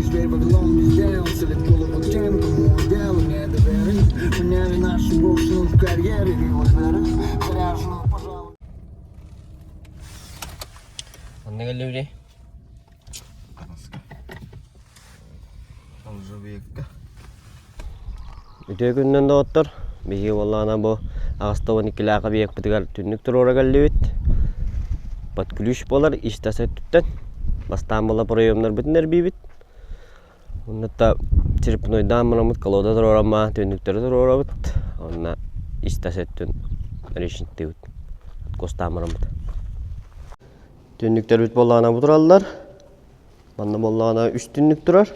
Онно кэллибитий? Үтүө күнүнэн доҕоттор, биһиги буоллаҕына бу аҕыста уон иккилээх объекпытыгар түннүк туруора кэллибит. Под ключ буолар ис-тас өттүттэн. Бастаан буола проемнарбытын эрбиибит. Онно черепнойдаан бараммыт колода туруорамма түннүктэри туруорабыт. Онно ис-тас өттүн решниктыыбыт. Откостаан бараммыт. Түннүктэрбит буоллаҕына бу тураллар. Манна буоллаҕына үс түннүк турар.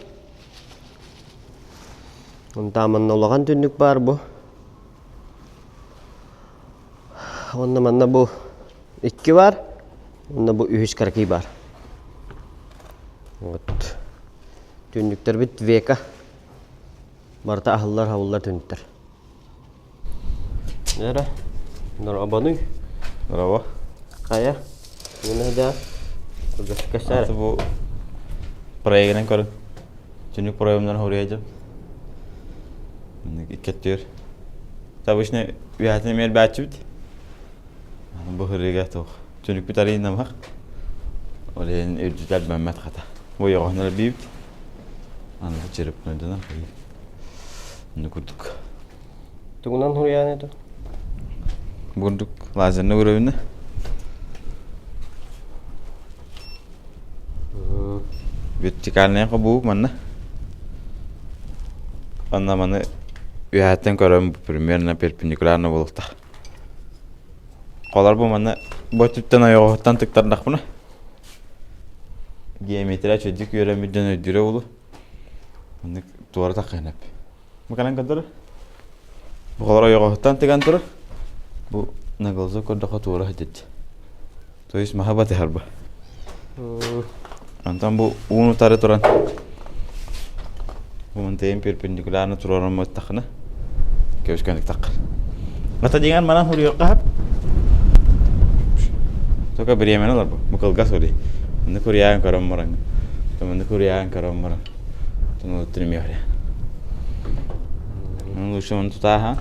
Онтон манна улахан түннүк баар бу. Уонна манна бу икки баар. Уонна бу үһүс кыракый баар. Вот. Түннүктэрбит века. Барыта аһыллар-аһыллар түннүктэр. Нера, Норабануй. Нораба. Хайа? Мына да. Кылгастык Аты бу проегынан көрүн. Түнүк проемнарын хоруйа Иккеттүөр. Обычно үһэтин эмиэ элбээччибит. Аны бу хырыыга туох. Түнүкпүт арыйын намах. Ол иһин үрдүтэ элбэммэт хата. Бу ойоҕоһунар биибит. Аны черепнойдонор. Аны курдук. Тугунан хуруйаан этэ? Бурдук лазерный уровень. Вертикальная хобуу манна. Онно маны үөһэттэн көрөн примерно перпендикулярно буолуохтаах. Холор бу манна бу өттүттэн ойоҕоһуттан тыктардахпына геометрия чөдүк үөрэммит дьон өйдүүрэ буолуо. Маннык туора таххыһынап. Бу кэлэн көрдөрөр. Бу холор ойоҕоһуттан тыган турар. Бу на глазу көрдөхө туора сылдьар. То есть маһа батыһар бу. Онтон бу уун утары туран бу мантайын перпендикулярно туруоран муттахына көбүскөнүк таххар. Ата дигэн манан хуруйуохха хап. Только бириэмэни ылар бу. Бу кылгас ури. Манны курьяан көрөн баран. Манны курьяан көрөн баран. Тунул Лучше он тутааха.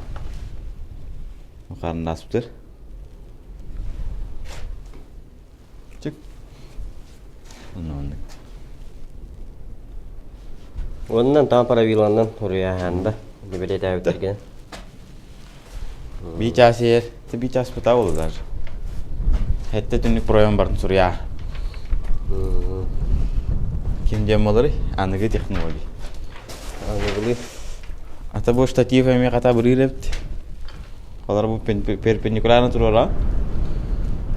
Харындаспытыр. Чик. Оннук. Оннан таң правиланнан хуруйаһаанда дибилетээбиттэрген. Би час ер, би час пыта болду даже. Хетте түнүк проем барын суруя. Ким диэн болары? Аныгы технология. Аныгылыы. Ата бу штатив эми хата бырыыр эбит. Олар бу перпендикулярно туруора.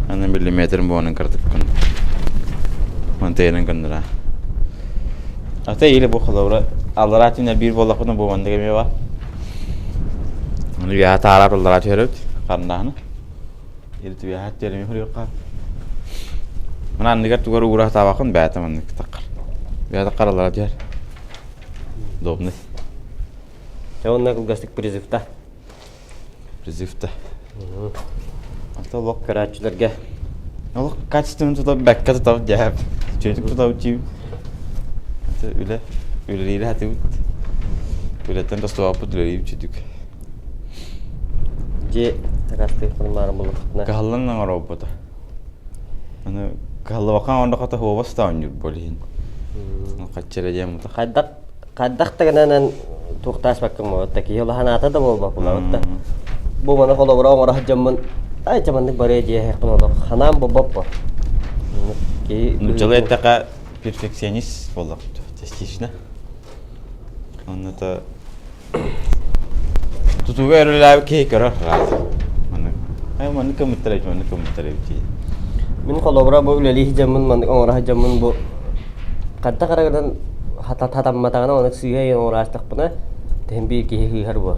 Аны миллиметрин буонун кыртык күн. Монтейнен көндүрэ. Ата или бу холобура аллараа түнэ биир буоллахпына бу маннык эмиэ бар. Аны үөһэ таарар аллараа түһэрбит харындаһына. Или түһэ түһэрми хуруйукка. Мына анныгар тугар уура табакын бэйэтэ маннык таккар. Бэйэтэ караллара түһэр. Удобный. Дьэ уонна кылгастык призывта. Призывта. Ата олох көрөөччүлэргэ Олох качественно тутап бэккэ тутап дьээп. Чөтүк тутап чип. Ата үлэ үлэлиир хатыбыт. Үлэттэн тостубаппыт үлэлиир чүтүк. Дьиэ сакастыы хонумаары буллахпытына. Кыһаллан оҥоробута. Аны кыһаллыбакка оҥордоххо хуобас да оонньуур буолиһин. Хаччара диэн мута. Хайдах хайдах да гынан туохтааспаккын буолбатта киһи улахан аата да буолбаппын да бу маны холобура оҥоро сылдьаммын ай маннык барыа диэһэхпин олох ханаан буолбаппа киһи Нууччалыы эттэххэ перфекционист буоллахпыт частично. Онно то тутууга өрүлээбит киһи көрөр хаата. Маннык ай маннык кымыттар эбит, маннык кымыттар эбит дии. Мин холобура бу үлэлии сылдьаммын маннык оҥоро сылдьаммын бу хантах арагынан хатамматаҕына ону сыыһа оҥоро астахпына тэһин биир киһи сыыһар буо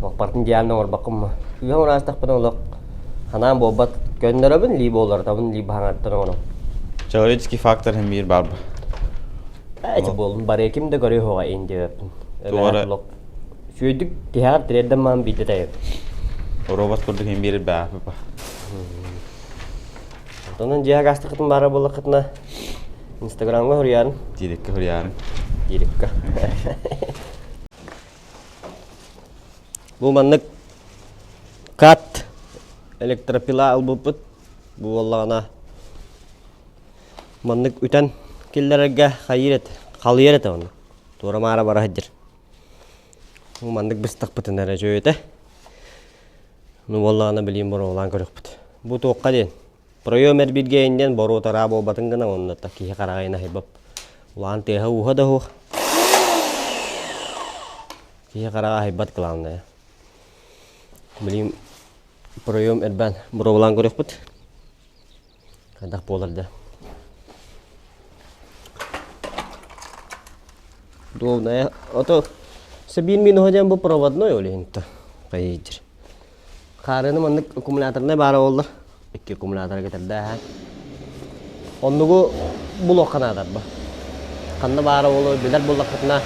олохпортун идеально оҥорбоккун ма сыыһа оҥоро астахпына олох ханаан буолбат көннөрөбүн либо олордобун либо хаҥаттан оҥоробун. Человеческий фактор һин биир баар Эти буоллун бары ким да көрүө суоҕа ин диэбэппин. Олох Сүйдүк тиһэҕэр тириэрдэн маан биирдэ тайып. Робот курдук иһин биэрэр бааппа. Онон дьиэ гаастыкытын баара буоллаххытына Инстаграмҥа суруйаарын. Тиирекке суруйаарын. Диирикка. Бу маннык кат электропила ылбыппыт. Бу буоллаҕына маннык үтэн киллэрэргэ хайыыр этэ, халыйар этэ онно. Туора-маара бара сылдьар. Бу маннык быстахпытын эрэ үчүгэй этэ. Ну буоллаҕына билигин боруобалаан көрүөхпүт. Бу туохха диэн? Проем эрбиргэйин диэн боруотараа буолбатын гына онно киһи хараҕайын аһыйбап. Улахан тыаһа-ууһа да суох. Киһи хараҕа аһыйбат главное. Билигин проем эрбээн боруобалаан көрүөхпүт. Хайдах буолар да. Удобная. А то Сабин минуһа диэн бу проводной ол иһин хайыйдыр. Хаарыны маннык аккумуляторнай баара буоллар. Икки аккумулятор кэтэрдээһэ. Оннугу булуохха наада бу. Ханна баара буолуо билэр буоллаххытына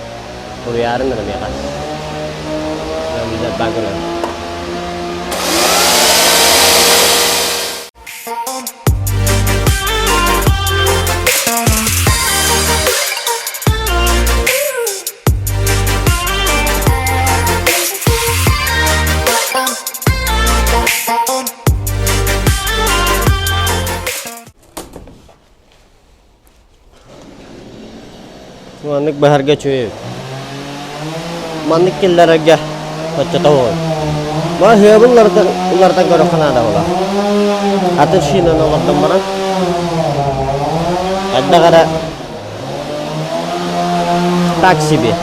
суруйаарын эрэ миэхэ. Билэр баа көрөөр. Маннык баһарга үчүгэй эбит. Маннык киллэрэргэ оччотооҕу. Ма ыһыабын уларытан уларытан көрүөххэ наада буолар. Атын шинаны олордон баран хайдах эрэ так себе.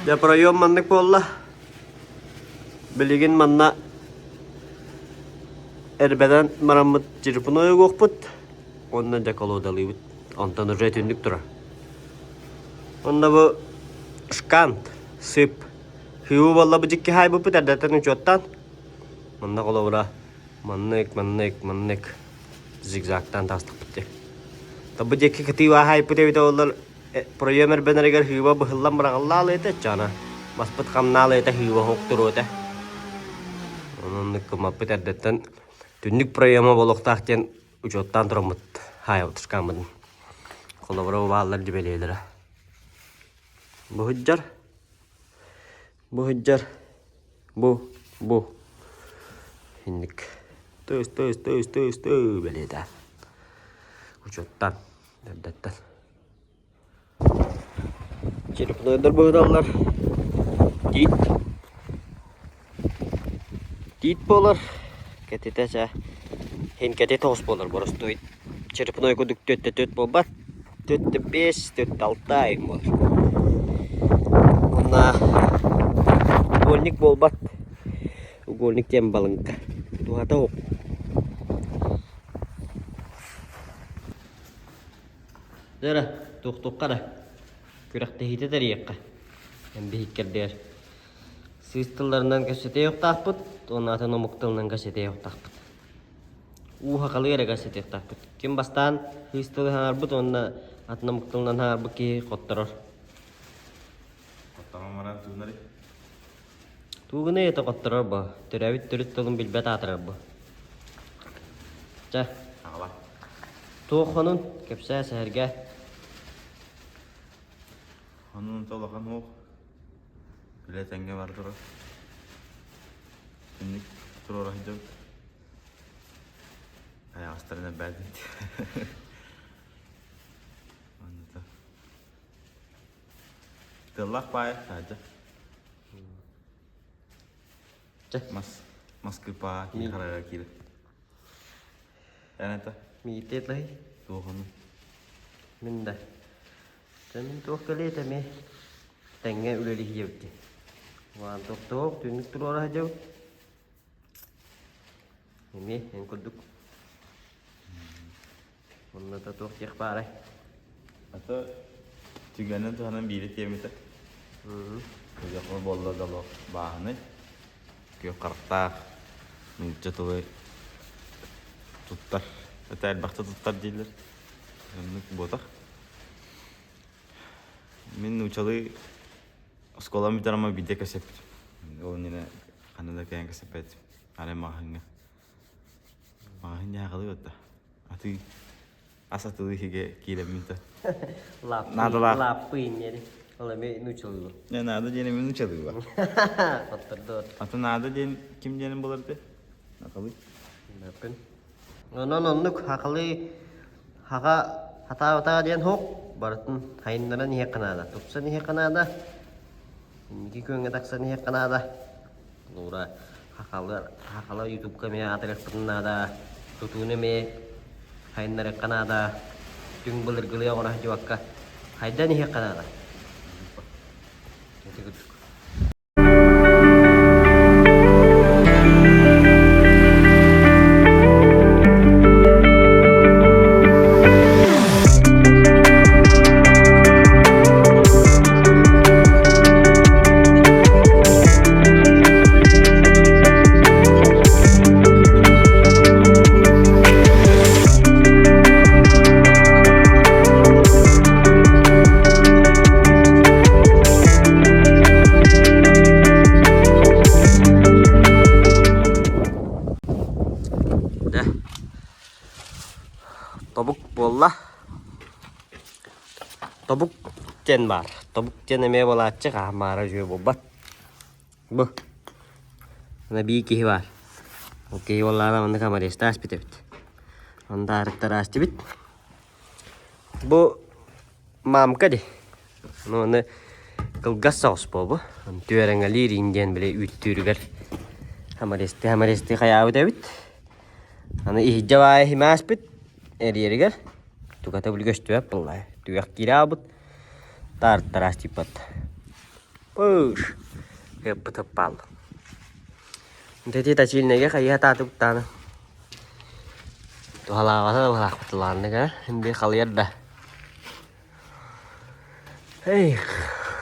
Дьэ проем маннык буолла. Билигин манна Эрбэнэн бараммыт телефону угуохпут уонна деколодалыыбыт. Онтон уже түннүк турар. Онно бу шкант, сып, хүү буолла бу дьикки хаайбыппыт эрдэттэн учуоттаан. Манна холобура маннык, маннык, маннык зигзагтаан таастахпыт дии. Бу диэки кытыы хаайбыт эбитэ буоллар проем эрбэнэригэр хыыба быһыллан быраҕыллаал этэ чана маспыт хамнаал этэ хыыба хоктуруо этэ онон кымаппыт эрдэттэн түннүк проема буолуохтаах диэн учуоттаан тураммыт хаайабытышкааммытын холобура бааллар дьибэлиэлэрэ бу сылдьар бу сылдьар бу бу инник тыс тыс тыс тыс тыы бэлиэтэ учуоттаан эрдэттэн Черепнойдар быһыталлар. Тиит. Тиит буолар. Кэтитэ чэ. Һин кэтит оҕус буолар боростуой. Черепной курдук түөттэ түөт буолбат. Түөттэ биэс, түөттэ алта айын буолар. Уонна угольник буолбат. Угольник диэн балыҥка. Туһата оҕ. Дьэ эрэ, туохтуохха эрэ, күрэхтэһиитэ тэрийиэххэ, эн биһиккэрдигэр. Сыыс тылларынан кэпсэтиэхтаахпыт уонна атын омук тылынан кэпсэтиэхтаахпыт. Уу сахалыы эрэ кэпсэтиэхтаахпыт. Ким бастаан сыыс тылы саҥарбыт уонна атын омук тылынан саҥарбыт киһи хотторор. Хотторон баран туунары. Туугунай это хотторор бо, төрөөбүт төрүт тылын билбэт аатырар бо. Чэ, Аҕала. туох хонун, кэпсээ сэһэргээ. Хонун улахан уох. Үлэ тэҥҥэ бар турар. Түннүк туруора сылдьабыт. Айаҕастарын элбээтин. Оннута. Тыллаах баайа саадьа. Чэ. Мас Москваҕа киһи харара киирэр. Эн это? Миитиэтлэһий? Туохуну? Мин да. Чэ мин туох кэлиэ эмиэ тэҥҥэ үлэлиһиэбит дии. Ваан тохтоох түннүк туруора сылдьабыт. Эмиэ эн курдук. Онно да туох диэх баарай? Ата түгэнин туһанан биири тиэмитэ. Дьохо буолла да олох бааһынай, күөх харахтаах, нуучча тылы туттар, это элбэхтэ туттар дииллэр. Оннук буотах. Мин нууччалыы оскуолам бүтэрэммэр биирдэ кэпсэппитим. Ол иннинэ ханна да кэлэн кэпсэппэтим. Арай маҕаһыыҥҥа. Маҕаһыын дьааҕылыы барда. Атыы ас атылыы иһигэ киирэммин да. Наадалаах. Лааппы иннери. Ол эми нууччалыы. Не наада диэн эми нууччалыы Оттор Аты наада диэн ким диэнин булар ты? Акылы. Мөккүн. Онон оннук хахалы хаха хатаабатаа диэн хоп барытын хайыннаран иһиэххэ наада. Тупсан иһиэххэ наада. Инники күөҥҥэ тахсан иһиэххэ наада. Нуура хахалы хахала ютубка эмиэ аатырыахпытын наада. Тутууну эмиэ хайыннарыахха наада. Түҥ былыргылыы оҥоро сылдьыбакка хайдан иһиэххэ наада. Ити курдук. Дэ. Тобук буолла. Тобук диэн баар. Тобук диэн эмиэ буолааччы хаамаара үчүгэй буолбат. Бу. Ана бии киһи баар. Ол киһи буоллаҕына маннык амарестаах аспыт эбит. Онно арыттара астыбыт. Бу мамка дии. Ну аны кылгас соҕус буолбу. Түөрэҥэлиир иин диэн били үүттүүрүгэр хамаристыы хамаристыы хайаабыт эбит. Аны иһирдьэ баайа химээспит эрийэригэр тугата били көстүбэт буолла. Түгэх киирэ аалбыт. Таартараас тиийбэт. Пыш! Ыппыт ыппаал. Ити точильнайга хайыһа таатыбыттааны. Туһалаабата да туһалаахпыт лааннык а. Инди халыйар да. Эй,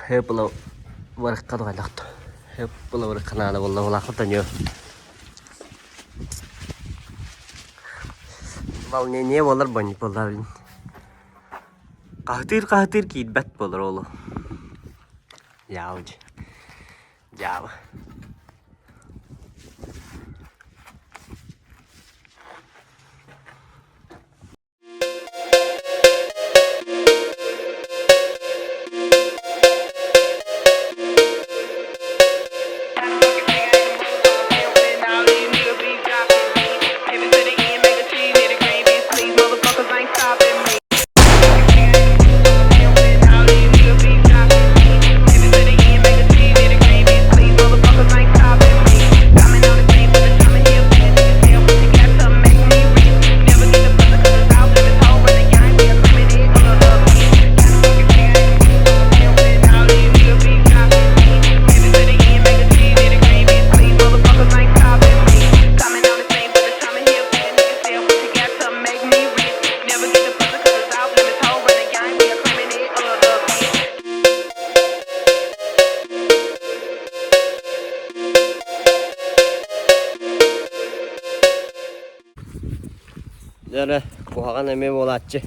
хэппыла барыкка туһалаахт. Хэппыла барыкка наада буолла булаахпыт аньо. Волнение буолар бонньук буолла блин. Хаһытыыр-хаһытыыр киирбэт буолар ол. Дьаабы дьаабы. Дьэ эрэ, куһаҕан эмиэ буолааччы.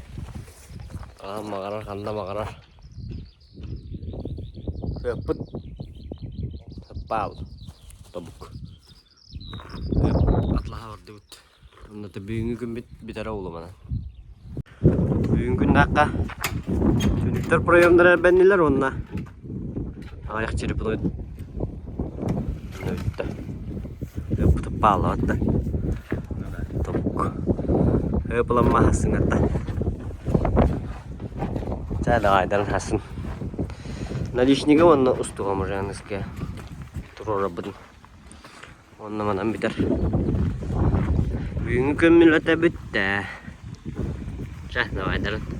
Хаһан баҕарар, ханна баҕарар. Ыаппыт Паал тобук. Атлаһа бардыбыт. Онно бүгүҥҥү күммүт бүтэрэ улуманан. Бүгүн күннээххэ түннүктэр проемнара эрбэннилэр уонна аҕыйах черепной бүттэ. Ыппытып пааллабат да. Тобук. Ыпыламма хасыҥатта. Чэ давайдан хасын. Наличнига уонна устуга мужаныская туруорабын. Онно манан бүтэр. Бүгүҥҥү күммүт бүттэ. Чэ, давайдарын.